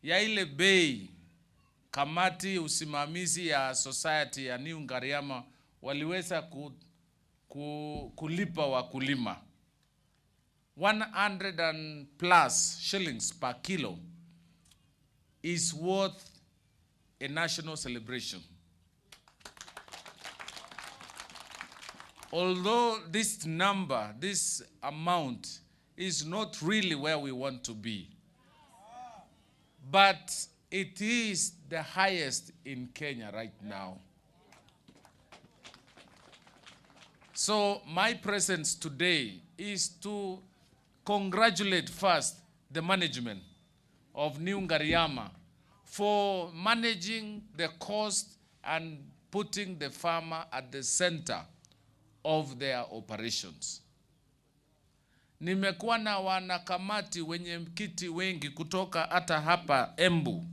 ya ile bei kamati usimamizi ya society ya New Ngariama waliweza kulipa wakulima 100 and plus shillings per kilo is worth a national celebration. Although this number, this amount is not really where we want to be, but it is the highest in Kenya right now. So my presence today is to congratulate first the management of New Ngariama for managing the cost and putting the farmer at the center of their operations. Nimekuwa na wanakamati wenye kiti wengi kutoka hata hapa Embu,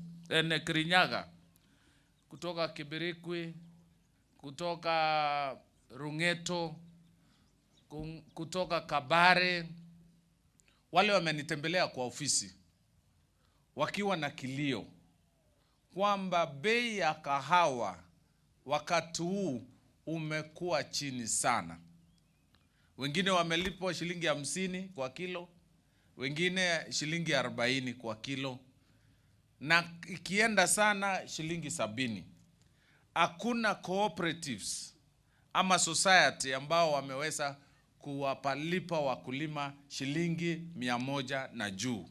Kirinyaga, kutoka Kibirikwi, kutoka Rungeto, kutoka Kabare. Wale wamenitembelea kwa ofisi wakiwa na kilio kwamba bei ya kahawa wakati huu umekuwa chini sana. Wengine wamelipwa shilingi 50 kwa kilo, wengine shilingi 40 kwa kilo, na ikienda sana shilingi 70. Hakuna cooperatives ama society ambao wameweza kuwapalipa wakulima shilingi 100 na juu.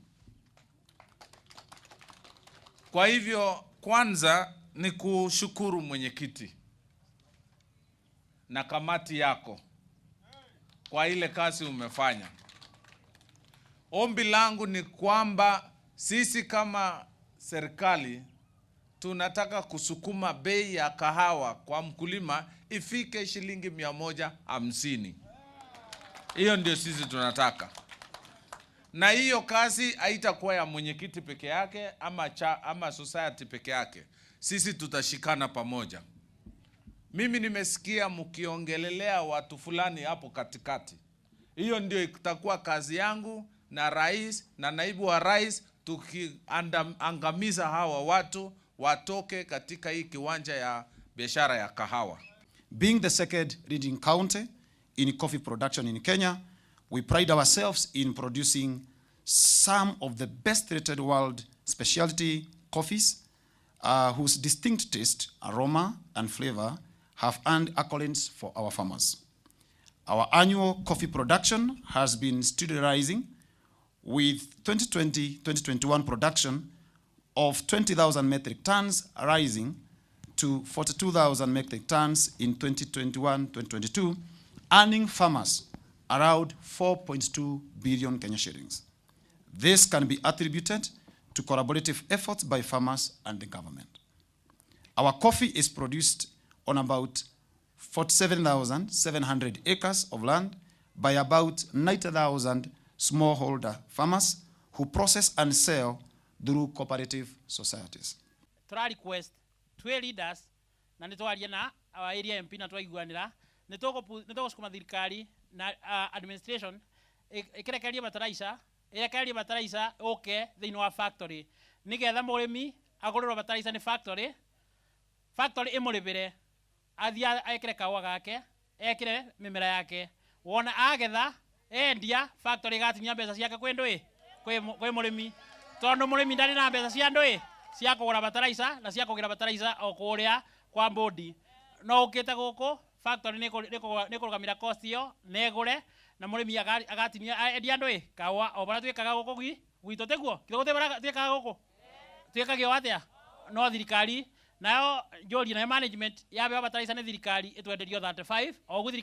Kwa hivyo kwanza ni kushukuru mwenyekiti na kamati yako kwa ile kazi umefanya. Ombi langu ni kwamba sisi kama serikali tunataka kusukuma bei ya kahawa kwa mkulima ifike shilingi 150. Hiyo ndio sisi tunataka. Na hiyo kazi haitakuwa ya mwenyekiti peke yake ama society peke yake. Sisi tutashikana pamoja. Mimi nimesikia mkiongelelea watu fulani hapo katikati. Hiyo ndio itakuwa kazi yangu na rais na naibu wa rais, tukiangamiza hawa watu watoke katika hii kiwanja ya biashara ya kahawa. Being the second leading county in coffee production in Kenya, we pride ourselves in producing some of the best rated world specialty coffees, whose distinct taste, aroma, and flavor have earned accolades for our farmers. Our annual coffee production has been steadily rising, with 2020-2021 production of 20,000 metric tons rising to 42,000 metric tons in 2021-2022, earning farmers around 4.2 billion Kenya shillings. This can be attributed to collaborative efforts by farmers and the government. Our coffee is produced on about 47,700 acres of land by about 90,000 smallholder farmers who process and sell through cooperative societies. Tura request twe leaders na nitwarie na our area MP na twaiguanira nitugusukuma thirikari na administration ikirekererie bataraisa, irekererie bataraisa uke thiini wa factory nigetha murimi agururwo bataraisa ni factory, factory imuribire athie ekire kaua gake ekire mimera yake wona agetha endia factory igatinia mbeca ciake kwi ndui kwi murimi tondu murimi ndari na mbeca cia ndui cia kugura bataraisa na cia kugira bataraisa o kuria kwa bodi no ukite guku factory ni kurugamira cost iyo na igure na murimi agatinia endia ndui kaua o baria twikaga guku gwitũ tiguo kithe gũtirĩ twikaga guku twikagio atia no thirikari nayo njũrie nayo management yabeo bataraisa nĩ thirikari ĩtwenderio 35 o ũguo.